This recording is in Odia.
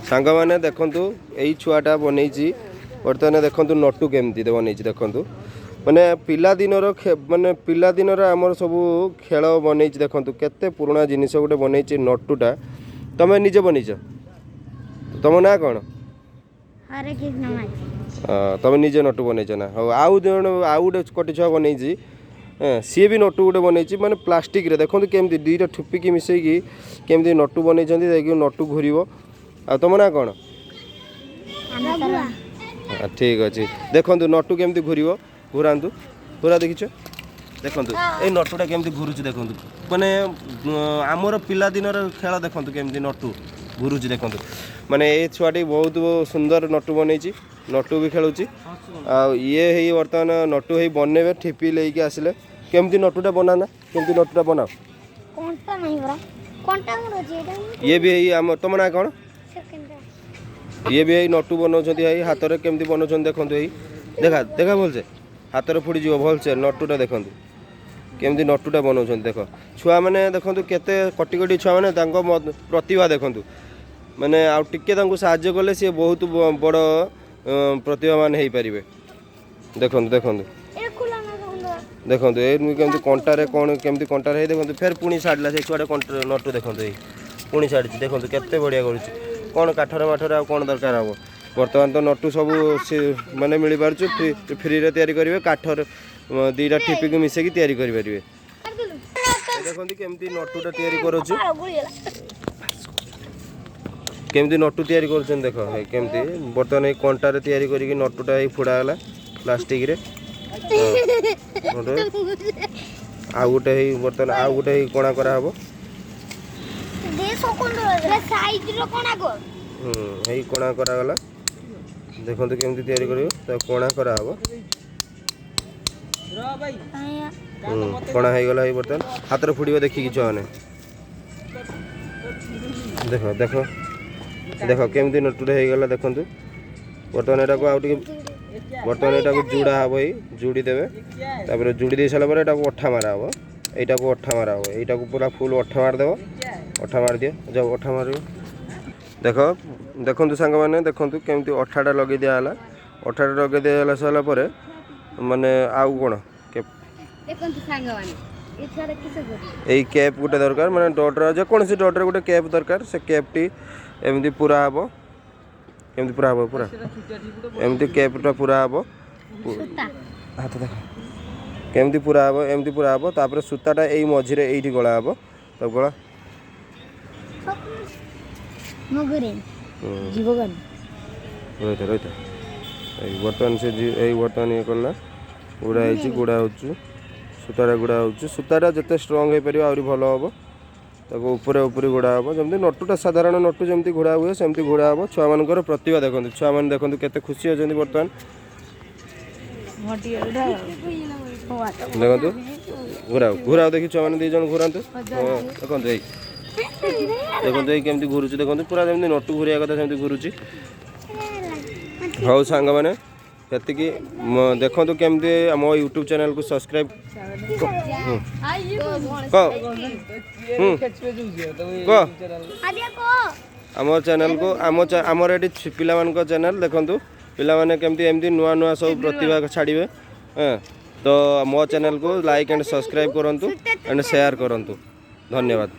ସାଙ୍ଗମାନେ ଦେଖନ୍ତୁ, ଏଇ ଛୁଆଟା ବନେଇଛି। ବର୍ତ୍ତମାନ ଦେଖନ୍ତୁ, ନଟୁ କେମିତି ବନେଇଛି ଦେଖନ୍ତୁ। ମାନେ ପିଲାଦିନର, ମାନେ ପିଲାଦିନର ଆମର ସବୁ ଖେଳ ବନେଇଛି। ଦେଖନ୍ତୁ, କେତେ ପୁରୁଣା ଜିନିଷ ଗୋଟେ ବନେଇଛି। ନଟୁଟା ତମେ ନିଜେ ବନେଇଛ? ତମ ନାଁ କ'ଣ? ହରେ କୃଷ୍ଣ ମାଝୀ। ତମେ ନିଜେ ନଟୁ ବନେଇଛ ନା? ହଉ, ଆଉ ଜଣେ, ଆଉ ଗୋଟେ କଟି ଛୁଆ ବନେଇଛି। ସିଏ ବି ନଟୁ ଗୋଟେ ବନେଇଛି, ମାନେ ପ୍ଲାଷ୍ଟିକରେ। ଦେଖନ୍ତୁ, କେମିତି ଦୁଇଟା ଠୁପିକି ମିଶେଇକି କେମିତି ନଟୁ ବନେଇଛନ୍ତି। ଯାଇକି ନଟୁ ଘୁରିବ। ଆଉ ତମ ନାଁ କ'ଣ? ହଁ, ଠିକ୍ ଅଛି। ଦେଖନ୍ତୁ, ନଟୁ କେମିତି ଘୁରିବ। ଘୁରାନ୍ତୁ, ଘୁରା ଦେଖିଛ। ଦେଖନ୍ତୁ, ଏଇ ନଟୁଟା କେମିତି ଘୁରୁଛି ଦେଖନ୍ତୁ। ମାନେ ଆମର ପିଲାଦିନର ଖେଳ। ଦେଖନ୍ତୁ, କେମିତି ନଟୁ ଘୁରୁଛି ଦେଖନ୍ତୁ। ମାନେ ଏ ଛୁଆଟି ବହୁତ ସୁନ୍ଦର ନଟୁ ବନେଇଛି, ନଟୁ ବି ଖେଳୁଛି। ଆଉ ଇଏ ହେଇ ବର୍ତ୍ତମାନ ନଟୁ ହେଇ ବନେଇବେ। ଠିପି ନେଇକି ଆସିଲେ। କେମିତି ନଟୁଟା ବନାନା, କେମିତି ନଟୁଟା ବନାଅ? କଣ୍ଟା ନାହିଁ ପରା, କଣ୍ଟା ମୋର ଅଛି ଏଇଟା। ଇଏ ବି ହେଇ ଆମ, ତମ ନାଁ କ'ଣ? ସେକେଣ୍ଡ। ଇଏ ବି ଏଇ ନଟୁ ବନାଉଛନ୍ତି। ଏଇ ହାତରେ କେମିତି ବନାଉଛନ୍ତି ଦେଖନ୍ତୁ। ଏଇ ଦେଖା ଦେଖା, ଭଲସେ ହାତରେ ଫୁଡ଼ିଯିବ। ଭଲସେ ନଟୁଟା ଦେଖନ୍ତୁ, କେମିତି ନଟୁଟା ବନାଉଛନ୍ତି ଦେଖ। ଛୁଆମାନେ ଦେଖନ୍ତୁ, କେତେ କଟି କଟି ଛୁଆମାନେ, ତାଙ୍କ ପ୍ରତିଭା ଦେଖନ୍ତୁ। ମାନେ ଆଉ ଟିକେ ତାଙ୍କୁ ସାହାଯ୍ୟ କଲେ ସିଏ ବହୁତ ବଡ଼ ପ୍ରତିଭାମାନ ହେଇପାରିବେ। ଦେଖନ୍ତୁ, ଦେଖନ୍ତୁ। ଏ ଖୋଲା ନା, ଦେଖନ୍ତୁ। ଦେଖନ୍ତୁ, ଏଇ କେମିତି କଣ୍ଟାରେ କ'ଣ, କେମିତି କଣ୍ଟାରେ ହେଇ ଦେଖନ୍ତୁ। ଫେର ପୁଣି ଛାଡ଼ିଲା ସେ ଛୁଆଟା କଣ୍ଟା ନଟୁ। ଦେଖନ୍ତୁ, ଏଇ ପୁଣି ଛାଡ଼ିଛି। ଦେଖନ୍ତୁ, କେତେ ବଢ଼ିଆ କରୁଛି। କ'ଣ କାଠରେ ମାଠରେ ଆଉ କ'ଣ ଦରକାର ହେବ? ବର୍ତ୍ତମାନ ତ ନଟୁ ସବୁ ସେ ମାନେ ମିଳିପାରୁଛି, ଫ୍ରିରେ ତିଆରି କରିବେ। କାଠରେ ଦୁଇଟା ଠିପିକୁ ମିଶେଇକି ତିଆରି କରିପାରିବେ। ଏ ଦେଖନ୍ତୁ, କେମିତି ନଟୁଟା ତିଆରି କରୁଛି। ଗୁଳିଗଲା। କେମିତି ନଟୁ ତିଆରି କରୁଛନ୍ତି ଦେଖ। ଏଇ କେମିତି ବର୍ତ୍ତମାନ ଏଇ କଣ୍ଟାରେ ତିଆରି କରିକି ନଟୁଟା ଏଇ ଫୋଡ଼ା ହେଲା ପ୍ଲାଷ୍ଟିକରେ। ଗୋଟେ ଆଉ ଗୋଟେ ହେଇ ବର୍ତ୍ତମାନ ଆଉ ଗୋଟେ ହେଇ କଣା କରାହବ। ଦେ ସକୁଣ୍ଡ ସାଇଜର କଣା କର। ହୁଁ, ହେଇ କଣା କରାଗଲା। ଦେଖନ୍ତୁ, କେମିତି ତିଆରି କରିବ, ତାକୁ କଣା କରାହବ। କଣା ହେଇଗଲା। ଏଇ ବର୍ତ୍ତମାନ ହାତରେ ଫୁଡ଼ିବ, ଦେଖିକି ଛୁଆମାନେ। ଦେଖ, ଦେଖ, ଦେଖ, କେମିତି ନଟୁଟା ହେଇଗଲା ଦେଖନ୍ତୁ। ବର୍ତ୍ତମାନ ଏଟାକୁ ଆଉ ଟିକେ, ବର୍ତ୍ତମାନ ଏଟାକୁ ଯୁଡ଼ା ହବ। ଏଇ ଯୁଡ଼ି ଦେବେ। ତାପରେ ଯୁଡ଼ି ଦେଇ ସାରିଲା ପରେ ଏଟାକୁ ଅଠା ମାରା ହବ। ଏଇଟାକୁ ଅଠା ମାରା ହବ। ଏଇଟାକୁ ପୁରା ଫୁଲ୍ ଅଠା ମାରିଦେବ। ଅଠା ମାରିଦିଅ, ଯାଅ, ଅଠା ମାରିବ। ଦେଖ, ଦେଖନ୍ତୁ ସାଙ୍ଗମାନେ, ଦେଖନ୍ତୁ କେମିତି ଅଠାଟା ଲଗେଇ ଦିଆହେଲା। ଅଠାଟା ଲଗେଇ ଦିଆହେଲା ସାରିଲା ପରେ ମାନେ ଆଉ କ'ଣ ଦେଖନ୍ତୁ ସାଙ୍ଗମାନେ, ଏ ଛୁଆଟା କିସ କରୁଛି? ଏଇ କ୍ୟାପ୍ ଗୋଟେ ଦରକାର, ମାନେ ଡଟ୍ର, ଯେକୌଣସି ଡଟ୍ର ଗୋଟେ କ୍ୟାପ୍ ଦରକାର। ସେ କ୍ୟାପ୍ଟି ଏମିତି ପୁରା ହେବ। କେମିତି ପୁରା ହେବ? ପୁରା ଏମିତି କ୍ୟାପ୍ଟା ପୁରା ହେବ। ସୂତା। ହାତ ଦେଖ, କେମିତି ପୁରା ହେବ। ଏମିତି ପୁରା ହେବ। ତାପରେ ସୂତାଟା ଏଇ ମଝିରେ ଏଇଠି ଗଳା ହେବ। ତାକୁ ଗଳା। ମୁଁ ଘରେ ଯିବ କେନ? ରହିଥା, ରହିଥା। ଏଇ ବର୍ତ୍ତମାନ ସେ ଏଇ ବର୍ତ୍ତମାନ ଇଏ କଲା, ଗୁଡ଼ା ହେଇଛି, ଗୁଡ଼ା ହେଉଛି, ସୂତାଟା ଗୁଡ଼ା ହେଉଛି। ସୂତାଟା ଯେତେ ଷ୍ଟ୍ରଙ୍ଗ ହେଇପାରିବ, ଆହୁରି ଭଲ ହେବ। ତାକୁ ଉପରେ ଉପରେ ଘୋଡ଼ା ହେବ। ଯେମିତି ନଟୁଟା, ସାଧାରଣ ନଟୁ ଯେମିତି ଘୋଡ଼ା ହୁଏ, ସେମିତି ଘୋଡ଼ା ହେବ। ଛୁଆମାନଙ୍କର ପ୍ରତିଭା ଦେଖନ୍ତୁ। ଛୁଆମାନେ ଦେଖନ୍ତୁ, କେତେ ଖୁସି ଅଛନ୍ତି ବର୍ତ୍ତମାନ। ଦେଖନ୍ତୁ, ଘୁରାଉ, ଘୁରାଉ ଦେଖି। ଛୁଆମାନେ ଦୁଇ ଜଣ ଘୁରାନ୍ତୁ। ହଁ, ଦେଖନ୍ତୁ, ଏଇ ଦେଖନ୍ତୁ, ଏଇ କେମିତି ଘୁରୁଛି ଦେଖନ୍ତୁ। ପୁରା ଯେମିତି ନଟୁ ଘୁରିବା କଥା, ସେମିତି ଘୁରୁଛି। ହଉ ସାଙ୍ଗମାନେ, ସେତିକି। ଦେଖନ୍ତୁ କେମିତି ଆମ ୟୁଟ୍ୟୁବ୍ ଚ୍ୟାନେଲକୁ ସବସ୍କ୍ରାଇବ୍ କହ। କହ। ଆଦିଆ କହ। ଆମ ଚ୍ୟାନେଲକୁ, ଆମର ଏଠି ପିଲାମାନଙ୍କ ଚ୍ୟାନେଲ। ଦେଖନ୍ତୁ, ପିଲାମାନେ କେମିତି ଏମିତି ନୂଆ ନୂଆ ସବୁ ପ୍ରତିଭା ଛାଡ଼ିବେ। ହଁ, ତ ମୋ ଚ୍ୟାନେଲକୁ ଲାଇକ୍ ଆଣ୍ଡ ସବସ୍କ୍ରାଇବ୍ କରନ୍ତୁ ଆଣ୍ଡ ସେୟାର କରନ୍ତୁ। ଧନ୍ୟବାଦ।